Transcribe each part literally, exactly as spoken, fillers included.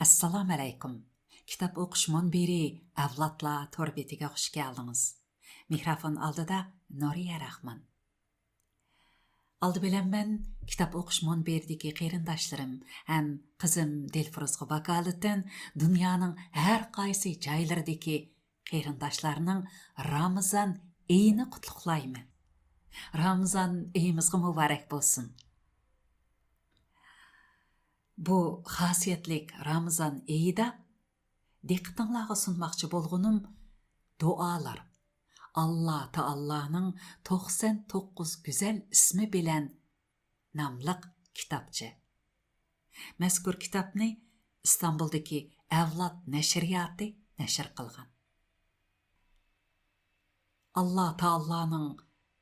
ئەسسالامۇئەلەيكۇم. كىتاب ئوقۇش مۇنبىرى ئەۋلادلار تور بېتىگە خۇش كەلدىڭىز. مىكروفون ئالدىدا نۇرىيە راخمان. ئالدى بىلەن مەن كىتاب ئوقۇش مۇنبىرىدىكى قېرىنداشلىرىم ھەم قىزىم دىلفۇرۇزغا ۋاكالىتەن دۇنيانىڭ ھەر قايسى جايلىرىدىكى قېرىنداشلارنىڭ رامىزان ئېيىنى قۇتلۇقلايمەن. رامىزان ئېيىمىزغا مۇبارەك بولسۇن. بۇ خاسىيەتلىك رامىزان ئېيىدا دىققىتىڭلارغا سۇنماقچى بولغىنىم دۇئالار، ئاللا تائالانىڭ توقسان توققۇز گۈزەل ئىسمى بىلەن ناملىق كىتابچە. مەزكۇر كىتابنى ئىستانبۇلدىكى ئەۋلاد نەشرىياتى نەشر قىلغان. ئاللا تائالانىڭ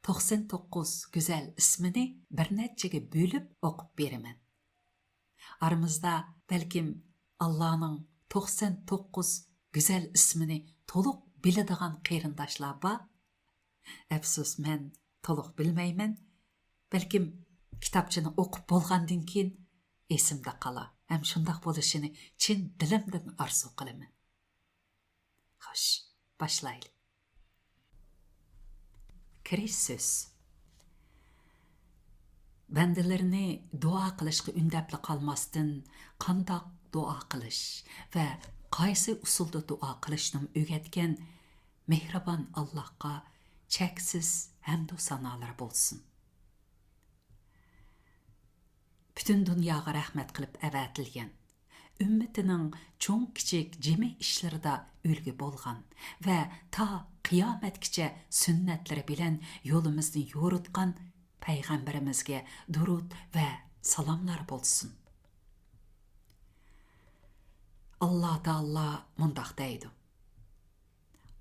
توقسان توققۇز گۈزەل ئىسمىنى بىر نەچچىگە بۆلۈپ ئوقۇپ بېرىمەن. ئارىمىزدا بەلكىم ئاللانىڭ توقسان توققۇز گۈزەل ئىسمىنى تولۇق بىلىدىغان قېرىنداشلار بار. ئەپسۇس، مەن تولۇق بىلمەيمەن. بەلكىم كىتابچىنى ئوقۇپ بولغاندىن كېيىن ئېسىمدە قالار ھەم شۇنداق بولۇشىنى چىن دىلىمدىن ئارزۇ قىلىمەن. خوش، باشلايلى. كىرىش سۆز. بەندىلىرىنى دۇئا قىلىشقا ئۈندەپلا قالماستىن، قانداق دۇئا قىلىش ۋە قايسى ئۇسۇلدا دۇئا قىلىشنىمۇ ئۆگەتكەن مېھرىبان ئاللاھقا چەكسىز ھەمدۇ سانالار بولسۇن. پۈتۈن دۇنياغا رەھمەت قىلىپ ئەۋەتىلگەن، ئۈممىتىنىڭ چوڭ-كىچىك جىمى ئىشلىرىدا ئۈلگە بولغان ۋە تا قىيامەتكىچە سۈننەتلىرى بىلەن يولىمىزنى يورۇتقان پەيغەمبىرىمىزگە دۇرۇت ۋە سالاملار بولسۇن. ئاللا تائالا مۇنداق دەيدۇ: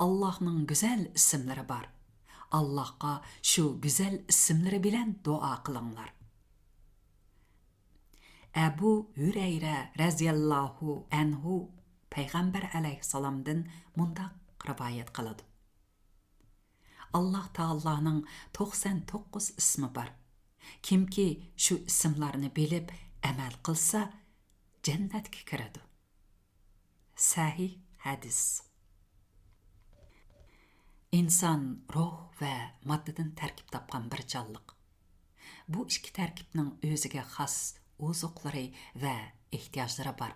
ئاللاھنىڭ گۈزەل ئىسىملىرى بار. ئاللاھقا شۇ گۈزەل ئىسىملىرى بىلەن دۇئا قىلىڭلار. ئەبۇ ھۈرەيرە رەزىياللاھۇ ئەنھۇ پەيغەمبەر ئەلەيھىسسالامدىن مۇنداق رىۋايەت قىلىدۇ: ئاللاھ تائالانىڭ توقسان توققۇز ئىسمى بار. كىمكى شۇ ئىسىملارنى بىلىپ ئەمەل قىلسا، جەننەتكە كىرىدۇ. سەھىھ ھەدىس. ئىنسان روھ ۋە ماددىدىن تەركىب تاپقان بىر جانلىق. بۇ ئىككى تەركىبنىڭ ئۆزىگە خاس ئوزۇقلىرى ۋە ئېھتىياجلىرى بار.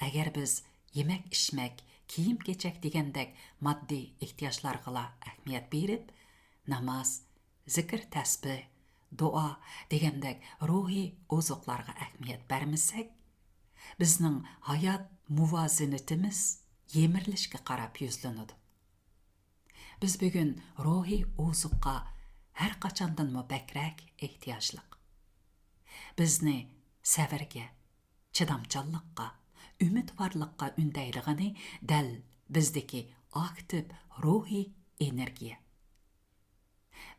ئەگەر بىز يېمەك-ئىچمەك، كىيىم-كېچەك دېگەندەك ماددىي ئېھتىياجلارغىلا ئەھمىيەت بېرىپ، ناماز، زىكىر-تەسبىھ، دۇئا دېگەندەك روھىي ئوزۇقلارغا ئەھمىيەت بەرمىسەك، بىزنىڭ ھايات مۇۋازىنىتىمىز يىمىرىلىشكە قاراپ يۈزلىنىدۇ. بىز بۈگۈن روھىي ئوزۇققا ھەر قاچاندىنمۇ بەكرەك ئېھتىياجلىق. بىزنى سەۋرگە، چىدامچانلىققا، ئۈمىدۋارلىققا ئۈندەيدىغىنى دەل بىزدىكى ئاكتىپ روھىي ئېنېرگىيە.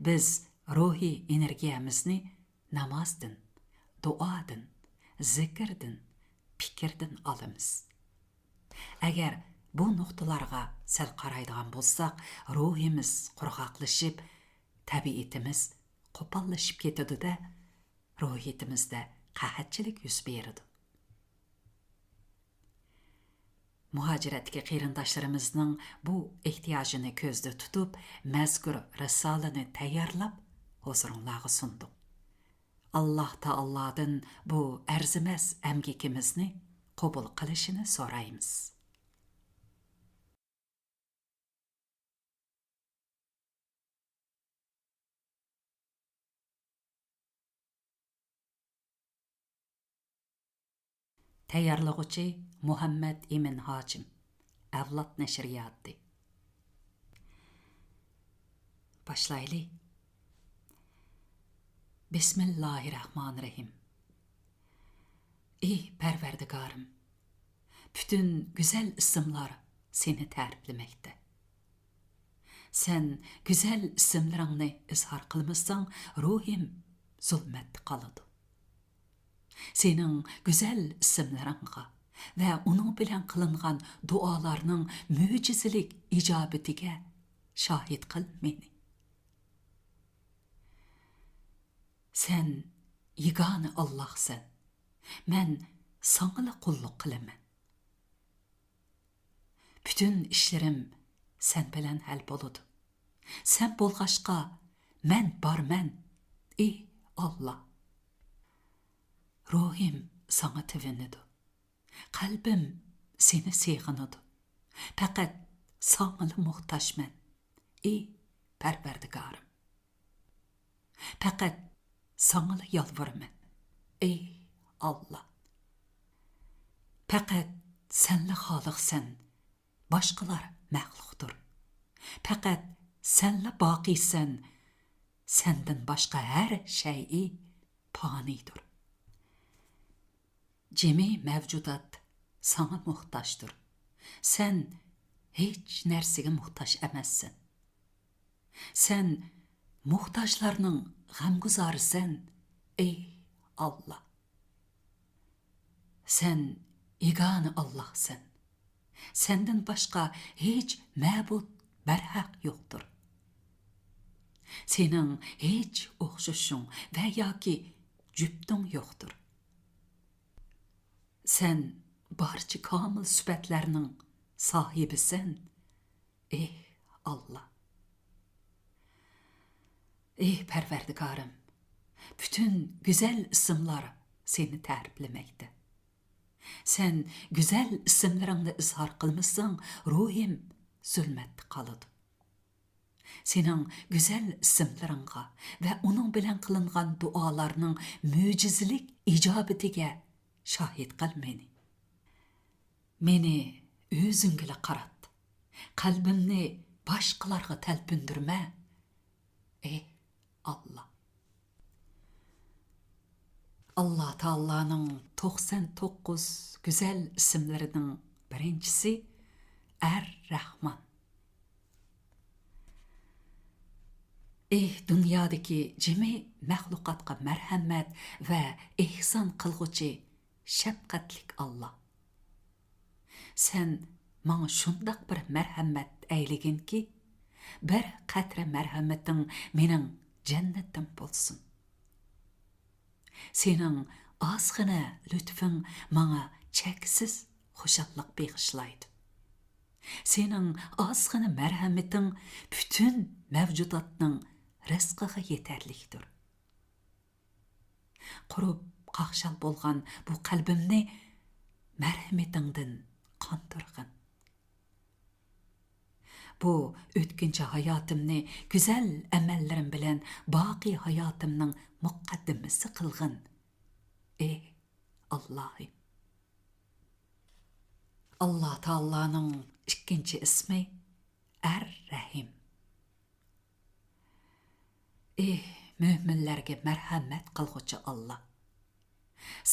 بىز روھىي ئېنېرگىيەمىزنى نامازدىن، دۇئادىن، زىكىردىن، پىكىردىن ئالىمىز. ئەگەر بۇ نۇقتىلارغا سەل قارايدىغان بولساق، روھىمىز قۇرغاقلىشىپ، تەبىئىتىمىز قوپاللىشىپ كېتىدۇ-دە، روھىيىتىمىزدە قەھەتچىلىك يۈز بېرىدۇ. مۇھاجىرەتتىكى قېرىنداشلىرىمىزنىڭ بۇ ئېھتىياجىنى كۆزدە تۇتۇپ، مەزكۇر رىسالىنى تەييارلاپ، ھۇزۇرۇڭلارغا سۇندۇق. ئاللاھ تائالادىن بۇ ئەرزىمەس ئەمگىكىمىزنى قوبۇل قىلىشىنى سورايمىز. تەييارلىغۇچى مۇھەممەد ئىمىن ھاجىم، ئەۋلاد نەشرىياتى. باشلايلى. بىسمىللاھىررەھمانىررەھىم. ئى پەرۋەردىگارىم، پۈتۈن گۈزەل ئىسىملار سېنى تەرىپلىمەكتە. سەن گۈزەل ئىسىملىرىڭنى ئىزھار قىلمىساڭ، روھىم زۇلمەتتە قالىدۇ. سېنىڭ گۈزەل ئىسىملىرىڭغا ۋە ئۇنىڭ بىلەن قىلىنغان دۇئالارنىڭ مۆجىزىلىك ئىجابىتىگە شاھىت قىل مېنى. سەن يېگانە ئاللاھسەن. مەن ساڭىلا قۇللۇق قىلىمەن. پۈتۈن ئىشلىرىم سەن بىلەن ھەل بولىدۇ. سەن بولغاچقا مەن بارمەن، ئى ئاللا. روھىم ساڭا تىۋىنىدۇ. قەلبىم سېنى سېغىنىدۇ. پەقەت ساڭىلا موھتاجمەن، ئى پەرۋەردىگارىم. پەقەت ساڭىلا يالۋۇرىمەن، ئى ئاللا. پەقەت سەنلا خالىقسەن، باشقىلار مەخلۇقتۇر. پەقەت سەنلا باقىيسەن، سەندىن باشقا ھەر شەيئى پانىيدۇر. جىمى مەۋجۇدات ساڭا موھتاجدۇر. سەن ھېچ نەرسىگە موھتاج ئەمەسسەن. سەن موھتاجلارنىڭ غەمگۇزارىسەن، ئەي ئاللا. سەن يېگانە ئاللاھسەن. سەندىن باشقا ھېچ مەبۇد بەرھەق يوقتۇر. سېنىڭ ھېچ ئوخشىشىڭ ۋە ياكى جۈپتۈڭ يوقتۇر. سەن بارچە كامىل سۈپەتلەرنىڭ ساھىبىسەن، ئېھ ئاللا. ئېھ پەرۋەردىگارىم، پۈتۈن گۈزەل ئىسىملار سېنى تەرىپلىمەكتە. سەن گۈزەل ئىسىملىرىڭنى ئىزھار قىلمىساڭ، روھىم زۇلمەتتە قالىدۇ. سېنىڭ گۈزەل ئىسىملىرىڭغا ۋە ئۇنىڭ بىلەن قىلىنغان دۇئالارنىڭ مۆجىزىلىك ئىجابىتىگە شاھىت قىل مېنى. مېنى ئۆزۈڭگىلا قارات. قەلبىمنى باشقىلارغا تەلپۈندۈرمە، ئەي ئاللا. ئاللا تائالانىڭ توقسان توققۇز گۈزەل ئىسىملىرىنىڭ بىرىنچىسى ئەر-راھمان. ئېھ، دۇنيادىكى جىمى مەخلۇقاتقا مەرھەمەت ۋە ئېھسان قىلغۇچى شەپقەتلىك ئاللا! سەن ماڭا شۇنداق بىر مەرھەمەت ئەيلىگىنكى، بىر قەترە مەرھەمىتىڭ مېنىڭ جەننىتىم بولسۇن. سېنىڭ ئازغىنە لۈتفۈڭ ماڭا چەكسىز خۇشاللىق بېغىشلايدۇ. سېنىڭ ئازغىنە مەرھەمىتىڭ پۈتۈن مەۋجۇداتنىڭ رىزقىغا يېتەرلىكتۇر. قۇرۇپ قاقشال بولغان بۇ قەلبىمنى مەرھىمىتىڭدىن قاندۇرغىن. بۇ ئۆتكۈنچى ھاياتىمنى گۈزەل ئەمەللىرىم بىلەن باقىي ھاياتىمنىڭ مۇقەددىمىسى قىلغىن، ئېھ ئاللاھىم. ئاللا تائالانىڭ ئىككىنچى ئىسمى ئەر-رەھىم. ئېھ، مۆمىنلەرگە مەرھەمەت قىلغۇچى ئاللا!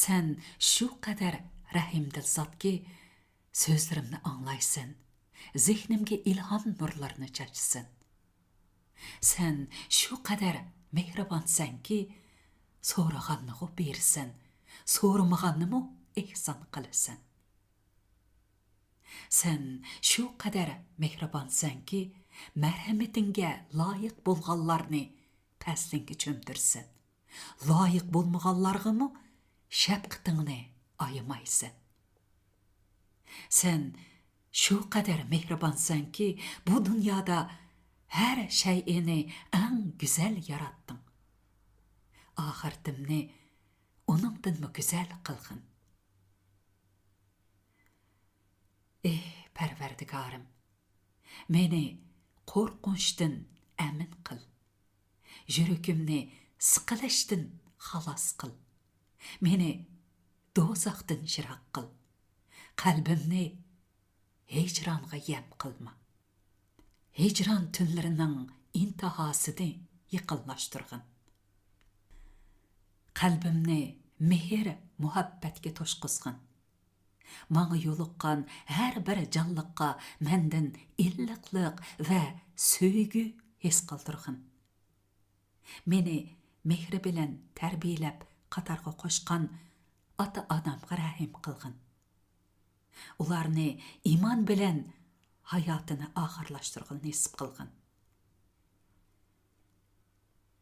سەن شۇ قەدەر رەھىمدىل زاتكى، سۆزلىرىمنى ئاڭلايسەن، زېھنىمگە ئىلھام نۇرلىرىنى چاچىسەن. سەن شۇ قەدەر مېھرىبانسەنكى، سورىغاننىغۇ بېرىسەن، سورىمىغاننىمۇ ئېھسان قىلىسەن. سەن شۇ قەدەر مېھرىبانسەنكى، مەرھەمىتىڭگە لايىق بولغانلارنى پەسلىڭگە چۆمدۈرىسەن. لايىق بولمىغانلارغىمۇ شەپقىتىڭنى ئايىمايسەن. سەن شۇ قەدەر مېھرىبانسەنكى، بۇ دۇنيادا ھەر شەيئىنى ئەڭ گۈزەل ياراتتىڭ. ئاخىرىتىمنى ئۇنىڭدىنمۇ گۈزەل قىلغىن. ئېھ پەرۋەردىگارىم، مېنى قورقۇنچتىن ئەمىن قىل. يۈرىكىمنى سىقىلىشتىن خالاس قىل. مېنى دوزاختىن يىراق قىل. قەلبىمنى ھىجرانغا يەم قىلما. ھىجران تۈنلىرىنىڭ ئىنتىھاسىنى يېقىنلاشتۇرغىن. قەلبىمنى مېھىر-مۇھەببەتكە توشقۇزغىن. ماڭا يولۇققان ھەر بىر جانلىققا مەندىن ئىللىقلىق ۋە سۆيگۈ ھېس قىلدۇرغىن. مېنى مېھرى بىلەن تەربىيەلەپ قاتارغا قوشقان ئاتا-ئانامغا رەھىم قىلغىن. ئۇلارنى ئىمان بىلەن ھاياتىنى ئاخىرلاشتۇرغىلى نېسىپ قىلغىن.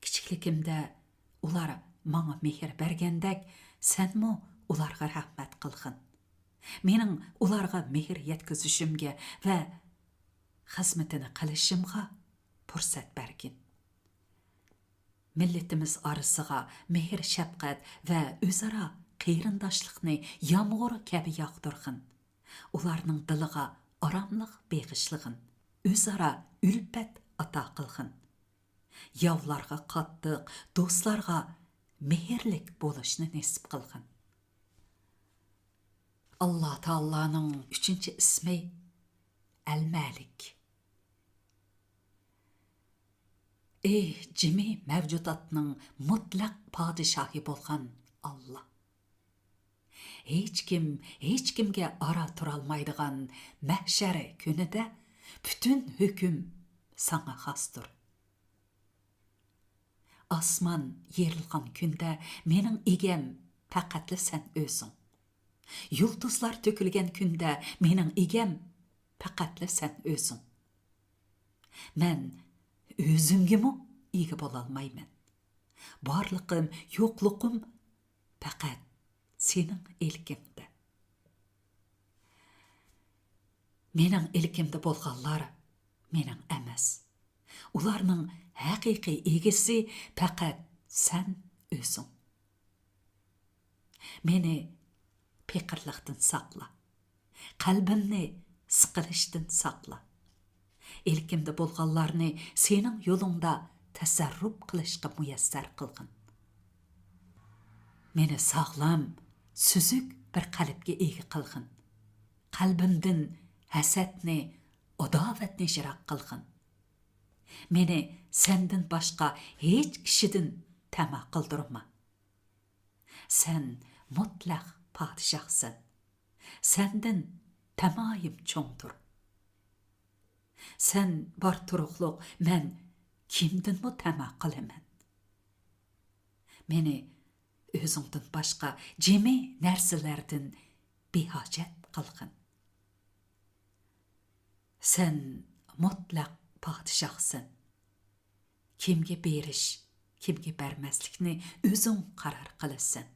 كىچىكلىكىمدە ئۇلار ماڭا مېھىر بەرگەندەك، سەنمۇ ئۇلارغا رەھمەت قىلغىن. مېنىڭ ئۇلارغا مېھىر يەتكۈزۈشۈمگە ۋە خىزمىتىنى قىلىشىمغا پۇرسەت بەرگىن. مىللىتىمىز ئارىسىغا مېھىر-شەپقەت ۋە ئۆزئارا قېرىنداشلىقنى يامغۇر كەبى ياغدۇرغىن. ئۇلارنىڭ دىلىغا ئاراملىق بېغىشلىغىن. ئۆزئارا ئۈلپەت ئاتا قىلغىن. ياۋلارغا قاتتىق، دوستلارغا مېھىرلىك بولۇشنى نېسىپ قىلغىن. ئاللا تائالانىڭ ئۈچىنچى ئىسمى ئەل-مەلىك. ئى جىمى مەۋجۇداتنىڭ مۇتلەق پادىشاھى بولغان ئاللا! ھېچكىم ھېچكىمگە ئارا تۇرالمايدىغان مەھشەر كۈنىدە پۈتۈن ھۆكۈم ساڭا خاستۇر. ئاسمان يېرىلغان كۈندە مېنىڭ ئىگەم پەقەتلا سەن ئۆزۈڭ. يۇلتۇزلار تۆكۈلگەن كۈندە مېنىڭ ئىگەم پەقەتلا سەن ئۆزۈڭ. مەن ئۆزۈمگىمۇ ئىگە بولالمايمەن. بارلىقىم، يوقلۇقۇم پەقەت سېنىڭ ئىلكىڭدە. مېنىڭ ئىلكىمدە بولغانلار مېنىڭ ئەمەس. ئۇلارنىڭ ھەقىقىي ئىگىسى پەقەت سەن ئۆزۈڭ. مېنى پېقىرلىقتىن ساقلا. قەلبىمنى سىقىلىشتىن ساقلا. ئىلكىمدە بولغانلارنى سېنىڭ يولۇڭدا تەسەررۇپ قىلىشقا مۇيەسسەر قىلغىن. مېنى ساغلام، سۈزۈك بىر قەلبكە ئىگە قىلغىن. قەلبىمدىن ھەسەتنى، ئاداۋەتنى يىراق قىلغىن. مېنى سەندىن باشقا ھېچ كىشىدىن تەمە قىلدۇرما. سەن مۇتلەق پادىشاھسەن. سەندىن تەمايىم چوڭدۇر. سەن بار تۇرۇقلۇق، مەن كىمدىنمۇ تەمە قىلىمەن؟ مېنى ئۆزۈڭدىن باشقا جىمى نەرسىلەردىن بىھاجەت قىلغىن. سەن مۇتلەق پادىشاھسەن. كىمگە بېرىش، كىمگە بەرمەسلىكنى ئۆزۈڭ قارار قىلىسەن.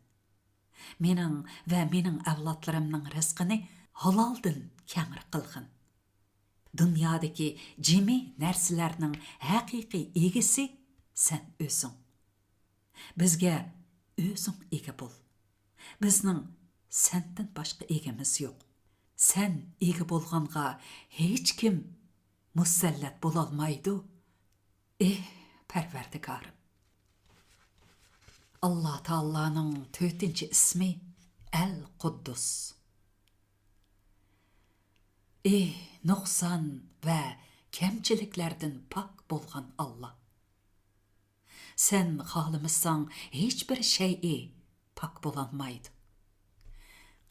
مېنىڭ ۋە مېنىڭ ئەۋلادلىرىمنىڭ رىزقىنى ھالالدىن كەڭرى قىلغىن. دۇنيادىكى جىمى نەرسىلەرنىڭ ھەقىقىي ئىگىسى سەن ئۆزۈڭ. بىزگە ئۆزۈڭ ئىگە بول. بىزنىڭ سەندىن باشقا ئىگىمىز يوق. سەن ئىگە بولغانغا ھېچكىم مۇسەللەت بولالمايدۇ. ئېھ، پەرۋەردىگارىم! ئاللا تائالانىڭ تۆتىنچى ئىسمى ئەل قۇددۇس. ئېھ، نۇقسان ۋە كەمچىلىكلەردىن پاك بولغان ئاللا! سەن خالىمىساڭ، ھېچبىر شەيئى پاك بولالمايدۇ.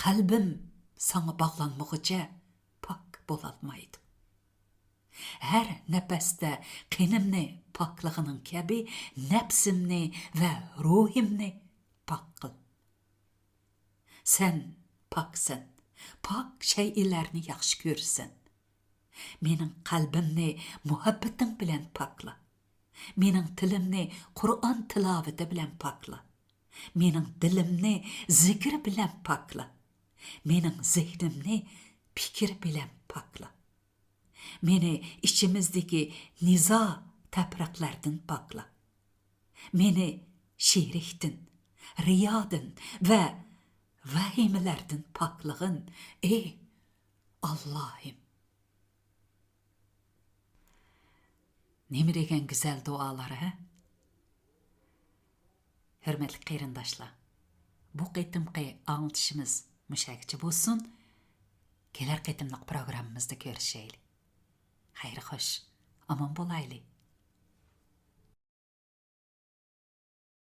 قەلبىم ساڭا باغلانمىغۇچە پاك بولالمايدۇ. ھەر نەپەستە قېنىمنى پاكلىغىنىڭ كەبى نەپسىمنى ۋە روھىمنى پاك قىل. سەن پاكسەن، پاك شەيئىلەرنى ياخشى كۆرىسەن. مېنىڭ قەلبىمنى مۇھەببىتىڭ بىلەن پاكلا. مېنىڭ تىلىمنى قۇرئان تىلاۋىتى بىلەن پاكلا. مېنىڭ دىلىمنى زىكىر بىلەن پاكلا. مېنىڭ زېھنىمنى پىكىر بىلەن پاكلا. مېنى ئىچىمىزدىكى نىزا، تەپرىقىلەردىن پاكلا. مېنى شېرىكتىن، رىيادىن ۋە ۋەھىمىلەردىن پاكلىغىن، ئەي ئاللاھىم! نېمە دېگەن گۈزەل دۇئالار، ھە؟ ھۆرمەتلىك قېرىنداشلار، بۇ قېتىمقى ئاڭلىتىشىمىز مۇشەگىچە بولسۇن. كېلەر قېتىملىق پروگراممىمىزدا كۆرۈشەيلى. خەير خوش، ئامان بولايلى.